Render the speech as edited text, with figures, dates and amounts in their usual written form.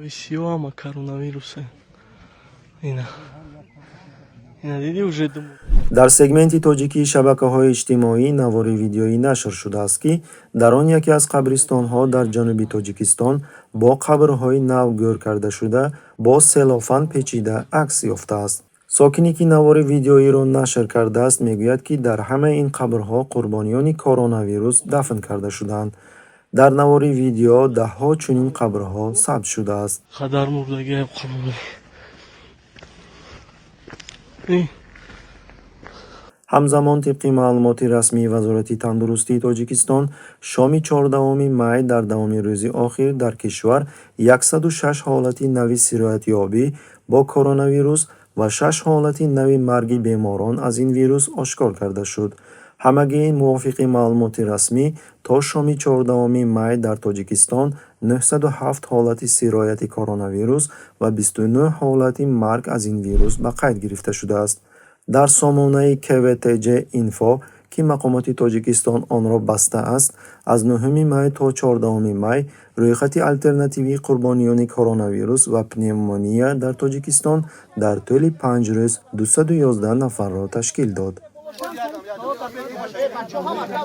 Сиёҳ ҳама коронавирусе. Ина. Ина дидӣ, уже ду. Дар сегменти тоҷикии шабакаҳои иҷтимоӣ навори видеоӣ нашр шудааст, ки дар он яке аз қабристонҳо дар ҷануби Тоҷикистон бо қабрҳои нав гӯр кардашуда, бо селофан печида акс ёфтааст. Сокине, ки навори видеоиро нашр кардааст, мегӯяд, ки дар ҳамаи ин қабрҳо қурбониёни коронавирус дафн карда шудаанд. Дар навори видео даҳҳо чунин қабрҳо сабт шудааст. Қадар мурдагиам қабр. Ҳамзамон, тибқи маълумоти расмии Вазорати тандурустии Тоҷикистон, шоми 14 май дар давоми рӯзи охир дар кишвар 106 ҳолати нави сироятёбӣ бо коронавирус ва 6 ҳолати нави марги беморон аз ин вирус ошкор карда шуд. Ҳамагӣ, мувофиқи маълумоти расмӣ, то шоми 14 май дар Тоҷикистон 907 ҳолати сирояти коронавирус ва 29 ҳолати марг аз ин вирус ба қайд гирифта шудааст. Дар сомонаи КВТЖ Инфо, ки мақомоти Тоҷикистон онро бастааст, аз 9 май то 14 май рӯйхати алтернативии қурбониёни коронавирус ва пневмония дар Тоҷикистон дар тӯли 5 рӯз 211 нафарро ташкил дод. Бачаҳо, ҳама.